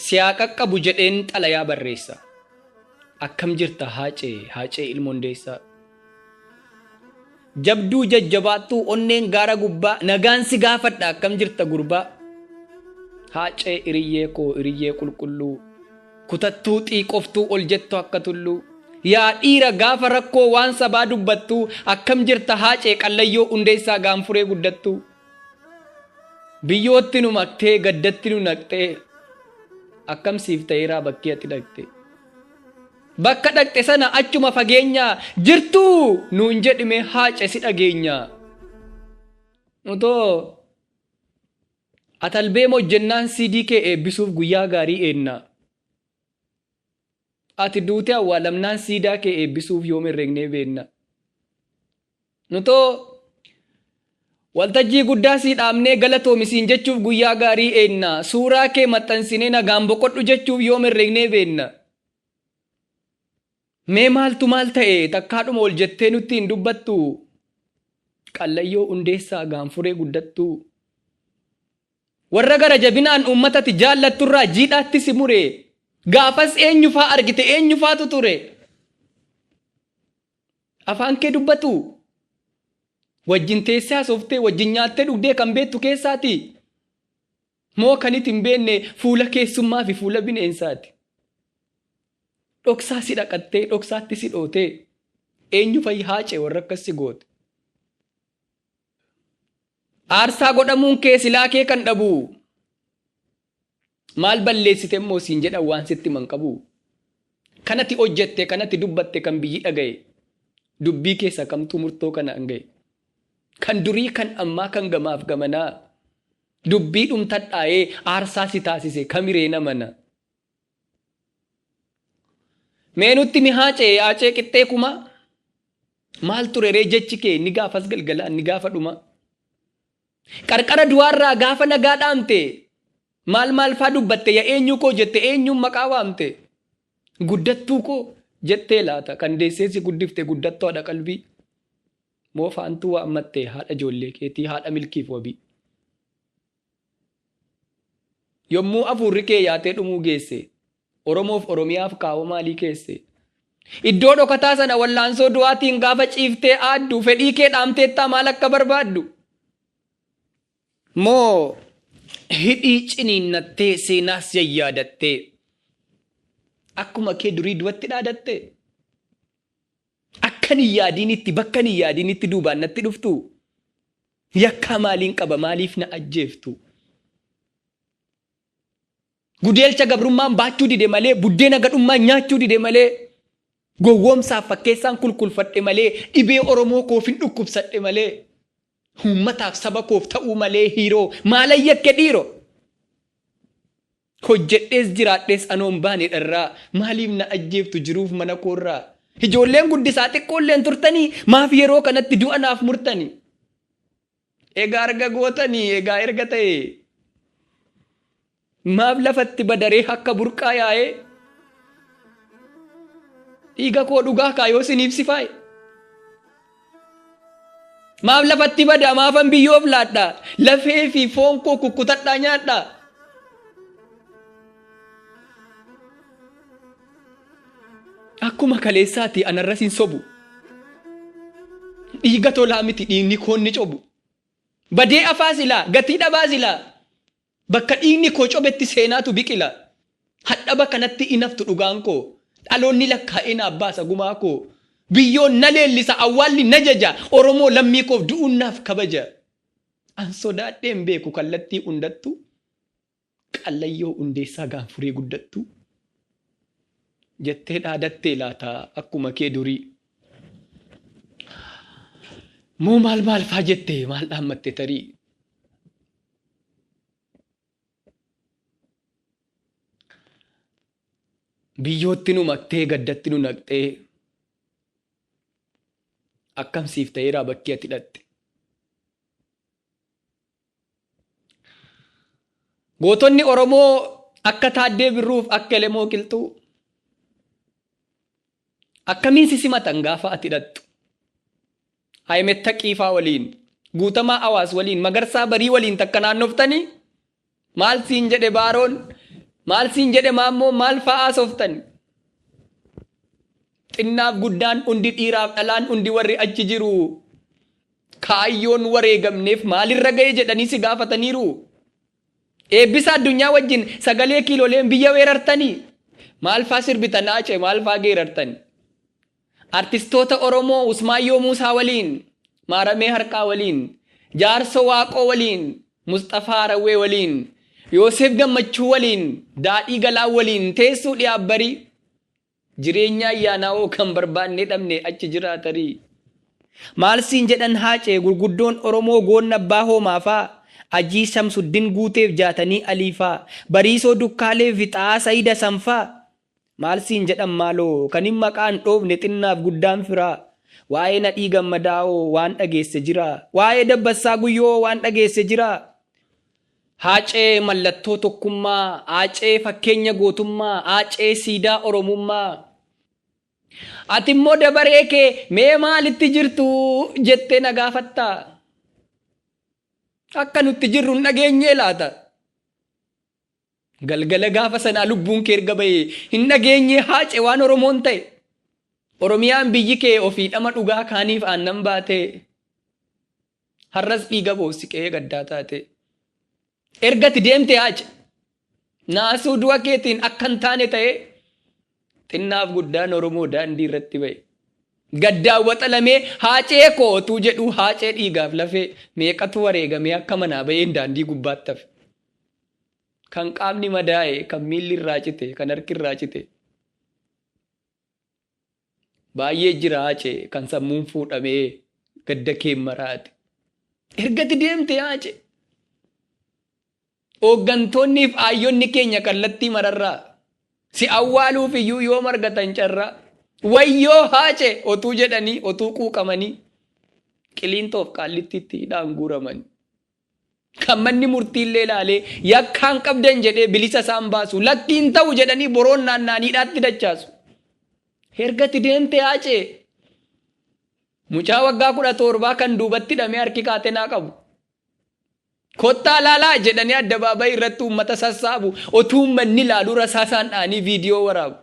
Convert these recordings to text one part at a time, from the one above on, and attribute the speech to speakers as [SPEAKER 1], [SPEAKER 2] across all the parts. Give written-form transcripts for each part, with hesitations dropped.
[SPEAKER 1] Si haa qaqqabu jedheen xalayaa barreessa. Akkam jirta Haacee, Haacee ilma Hundeessaa. Jabduu jajjabaattuu onneen gaara gubbaa nagaan si gaafadha akkam jirta gurbaa. Haacee iriyyee koo iriyyee qulqulluu kutattuu xiiqoftuu ol jettu akka tulluu. Yaa dhiira gaafa rakkoo waan sabaa dubbattuu akkam jirta Haacee qallayyoo Hundeessaa gaanfuree guddattuu. Biyyootti nu maktee gaddatti nu naqxee akkam siif ta'eeraa bakkii ati dhaqxe. Bakka dhaqxe sana achuma fageenyaa jirtuu nuun jedhime Haace si dhageenya. Nutoo atalbeem hojjennaan CD kee eebbisuuf guyyaa gaarii eenna. Ati duutee awwaalamnaan siidaa kee eebbisuuf yoom herregnee beenna. Nutoo waltajjii guddaa sii dhaabnee galatoomi siin jechuuf guyyaa gaarii eenna. Suuraa kee maxxansinee nagaan boqodhu jechuuf yoom herregnee beenna. Mee maaltu maal ta'e takkaadhuma ol jettee nutti hin dubbattu. Qallayyoo Hundeessaa gaanfuree guddattuu. Warra gara jabinaan uummata ati jaallatturraa jiidhaatti si mure. Gaafas eenyufaa argite eenyufaatu ture? Afaan kee dubbatu? Wajjin teessee haasoftee wajjin nyaattee dhugdee kan beektu keessaati? Moo kan iti hin beekne fuula keessummaa fi fuula bineensaati? Dhoksaa si dhaqattee dhoksaatti si dhootee eenyu fa'i haacee warra akkas si goote? Aarsaa godhamuun kee silaa kee kan dhabu. Maal balleessite immoo siin jedhan waan sitti himan qabu. Kanati hojjette kanati dubbatte kan biyyi dhaga'e. Dubbii keessa kamtuu murtoo kana hanga'e. Kan durii kan ammaa kan gamaaf gamanaa. Dubbii dhumtadhaa'ee aarsaa si taasise kamiree namana. Mee nutti mi haacee haacee qixxee kumaa. Maal ture ree jechi kee inni gaafas galgalaa inni gaafa dhumaa. Qarqara du'aarraa gaafa nagaa dhaamte maal maal faa dubbatte ya eenyuu koo jette eenyuun maqaa waamte. Guddattuu koo jettee laata kan deessee si guddifte guddattuu haadha qalbii. Moo faantuu waammatte haadha ijoollee keetii haadha milkiif wabii. Yommuu afuurri kee yaatee dhumuu geesse, Oromoof Oromiyaaf kaawoo maalii keesse? Iddoo dhokataa sana wallaansoo du'aatiin gaafa ciiftee aaddu, fedhii kee dhaamteettaa maal akka barbaaddu? Moo hidhii ciniinnattee seenaas yayyaadattee akkuma kee durii du'atti dhaadatte? Akkan hin yaadiinitti bakkan hin yaadiinitti duubaan natti dhuftuu? Yakkaa maaliin qaba maaliif na ajjeeftu? Gudeelcha gabrummaan baachuu dide malee buddeena gadhummaan nyaachuu dide malee gowwoomsaaf fakkeessaan kulkulfadhe malee dhibee Oromoo koofin dhukkubsadhe malee uummataaf saba koof ta'uu malee hiiroo maalan yakke dhiiroo? Hojjedhees jiraadhees anoo hin baane dharraa maaliif na ajjeeftu jiruuf mana koorraa? Ijoolleen guddisaa xiqqoolleen turtanii maaf yeroo kanatti du'a naaf murtanii? Egaa arga gootanii egaa erga ta'e maaf lafatti badaree akka burqaa yaa'ee dhiiga koo dhugaa kaayoo siniif sifaa'e. Maaf lafatti bada maafan biyyoof laadha lafee fi foon koo kukkutadhaa nyaadha. Akkuma kaleessaati anarras hin sobu. Dhiiga tolaa miti dhiigni koon ni cobu. Badee afaa silaa gatii dhabaa silaa Bakka dhiigni koo cobetti seenaatu biqila. Hadhaba kanatti in haftu dhugaan koo. Dhaloonni lakkaa'ee naaf baasa gumaa koo. Biyyoon na leellisa awwaalli na jaja. Oromoo lammii koof du'uun naaf kabaja. An sodaadhee hin beeku kallattii hundattuu. Qallayyoo Hundeessaa Gaanfuree guddattuu. Jettee dhaadattee laata akkuma kee durii. Moo maal maal faa jette maal dhaammatte tarii. Biyyootti nu maktee gaddatti nu naqxee akkam siif ta'eeraa bakki ati dhaqxe. Gootonni Oromoo akka Taaddee Birruuf akka Elemoo Qilxuu akkamiin si simatan gaafa ati dhaqxu? Ahimed Taqii faa waliin, Guutamaa Awaas waliin, Magarsaa Barii waliin takka naannoftanii maal siin jedhe Baaroon? Maal siin jedhe maammoo, maal fa'aa sooftan? Xinnaaf guddaan hundi, dhiiraaf dhalaan hundi, warri achi jiru kaayyoon wareegamneef maalirra ga'e jedhanii si gaafataniiru. Eebbisa addunyaa wajjin sagalee kiiloleen biyya weerartanii, maal faa sirbitan Haacee, maal faa geerartan? Artistoota Oromoo Usmaayyoo Muusaa waliin, Maaramee Harqaa waliin, Jaarso Waaqoo waliin, Musxafaa Rawwee waliin, Yoosef Gammachuu waliin, Daadhii Galaa waliin teessuu dhiyaabbarii. Jireenya ayyaanaa hoo kan barbaannee dhabne achi jiraatarii. Maal siin jedhan Haacee gurguddoon Oromoo, goonna abbaa hoomaafaa, Ajii Shamsuddin Guuteef Jaatanii Aliifaa, Bariisoo Dukkaalee fi Xaa'aa Sayida Sanfaa? Maal siin jedhan maaloo kan hin maqaan dhoofne xinnaaf guddaan firaa? Waa'ee Nadhii Gammadaa hoo waan dhageesse jiraa? Waa'ee Dabbassaa Guyyoo hoo waan dhageesse jiraa? Haacee mallattoo tokkummaa, Haacee fakkeenya gootummaa, Haacee siidaa Oromummaa. Ati immoo dabaree kee mee maalitti jirtu jettee na gaafatta? Akka nutti jirru hin dhageenyee laata? Galgala gaafa sanaa lubbuun kee erga bahee hin dhageenyee Haacee waan Oromoon ta'e? Oromiyaan biyyi kee ofii dhama dhugaa kaaniif aannan baatee. Har'as dhiiga boossi qe'ee gaddaa taate. Erga ati deemte Haace, naasuu du'a keetiin akka hin taane ta'ee xinnaaf guddaan Oromoo daandii irratti ba'e. Gaddaan waxalamee Haacee koo otuu jedhuu, Haacee dhiigaaf lafee meeqatu wareegamee akka manaa ba'een daandii gubbaatti hafe. Kan qaamni madaa'e, kan miilli irraa cite, kan harki irraa cite. Baay'ee jira Haacee kan sammuun fuudhamee gadda kee maraate. Ergati deemte Haacee. Hooggantoonni fi aayyonni keenya kallattii mararraa si awwaaluuf iyyuu yoom argatan carraa? Wayyoo Haacee otuu jedhanii, otuu quuqamanii, Qiliintoof Qaallittiitti hidhaan guuramanii. Kan manni murtiillee ilaalee yakkaan qabdan jedhee bilisa isaan baasu, lakkiin ta'u jedhanii boroon naanna'anii hidhaatti dachaasu. Ergati deemte Haacee, mucaa waggaa 17 kan duubatti hidhamee harki kaatenaa qabu. Kottaa laalaa jedhanii addabaabayii irratti uummata sassaabu, otuu uummanni ilaaluu rasaasaan dha'anii viidiyoo waraabu.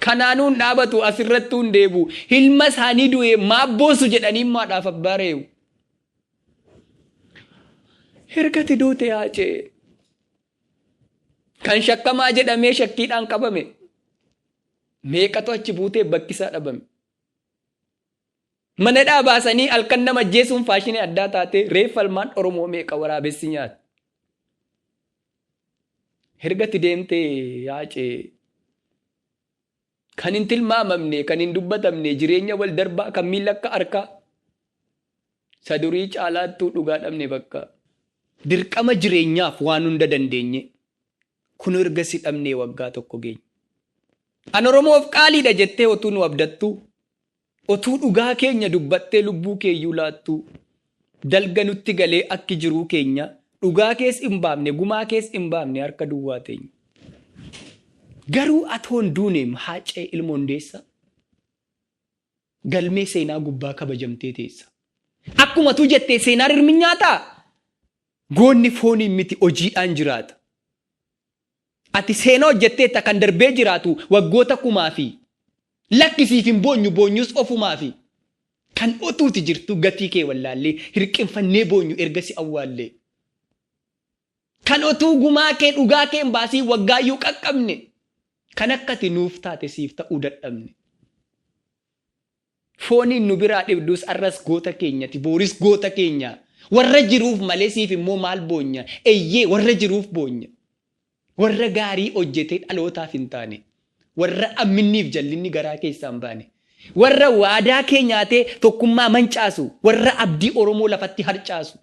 [SPEAKER 1] Kanaanuu hin dhaabatu, asirrattuu hin deebi'u. Ilma isaanii du'e maaf boossu jedhanii haadhaaf abbaa reebu. Ergati duute Haacee. Kan shakkamaa jedhamee shakkiidhaan qabame. Meeqatu achi buutee bakki isaa dhabame? Manadhaa baasanii halkan nama ajjeesuun faashinii addaa taatee reeffa ilmaan Oromoo meeqa waraabessi nyaate. Ergati deemtee Haacee. Kan hin tilmaamamne, kan hin dubbatamne, jireenya wal darbaa kan miila akka harkaa. Isa durii caalaattuu dhugaa dhabne bakka. Dirqama jireenyaaf waan hunda dandeenye. Kun erga si dhabnee waggaa tokko geenye. An Oromoof qaaliidha jettee otuu nu abdattuu. Otuu dhugaa keenya dubbattee lubbuu keeyyuu laattuu. Dalga nutti galee akki jiruu keenya, dhugaa kees hin baafne, gumaa kees hin baafne, harka duwwaa teenya. Garuu atoon duuneem Haacee ilma Hundeessaa, galmee seenaa gubbaa kabajamtee teessa. Akkuma tu jettee seenaa rirmi nyaataa? Goonni fooniin miti, hojiidhaan jiraata. Ati seenaa hojjetteetta kan darbee jiraatu waggoota kumaafi. Lakki, siif hin boonyu, boonyus ofumaafi. Kan otuuti jirtuu gatii kee wallaallee hirqinfannee boonyu erga si awwaallee. Kan otuu gumaa kee dhugaa kee hin baasiin waggaayyuu qaqqabne. Kan akka ati nuuf taate siif ta'uu dadhabne. Fooniin nu biraa dhibdus arras goota keenyati, booris goota keenya. Warra jiruuf malee siif immoo maal boonya? Eyyee, warra jiruuf boonya. Warra gaarii hojjetee dhalootaaf hin taane. Warra amminniif jallinni garaa keessaa hin baane. Warra waadaa kee nyaatee tokkummaa mancaasu. Warra abdii Oromoo lafatti harcaasu.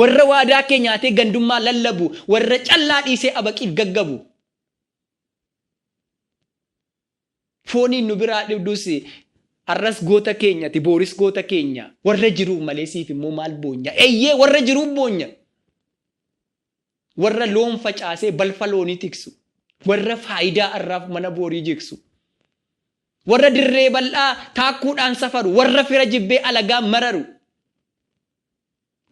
[SPEAKER 1] Warra waadaa kee nyaatee gandummaa lallabu. Warra callaa dhiisee abaqiif gaggabu. Fooniin nu biraa dhibdus har'as goota keenyati, booris goota keenya. Warra jiruuf malee siif immoo maal boonya? Eyyee, warra jiruuf boonya. Warra loon facaasee balfa loonii tiksu. Warra faayidaa har'aaf mana boorii jigsu. Warra dirree bal'aa taakkuudhaan safaru. Warra fira jibbee alagaan mararu.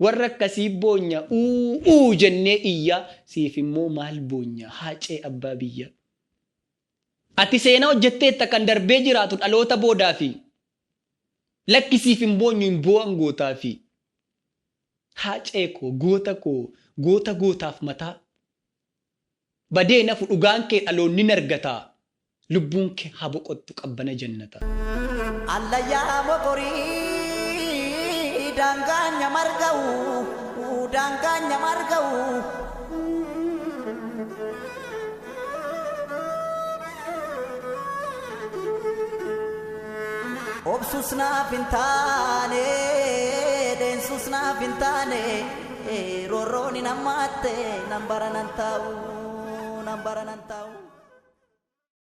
[SPEAKER 1] Warra akkasii boonya uu uu jennee iyyaa, siif immoo maal boonya Haacee abbaa biyya. Ati seenaa hojjetteetta kan darbee jiraatu dhaloota boodaafi. Lakki siif hin boonyu, hin boo'an gootaafi. Haacee koo, goota koo, goota gootaaf mataa. Badee nafu dhugaan kee dhaloonni nargataa. Lubbuun kee haa boqottu qabbana jannata.
[SPEAKER 2] Allayyaa mogorii daangaan nyamarga'u, daangaan nyamarga'u. Obsus naaf hin taane, deensus naaf hin taane, roorroon hin hammaatte, nan bara nan taa'u, nan bara nan taa'u.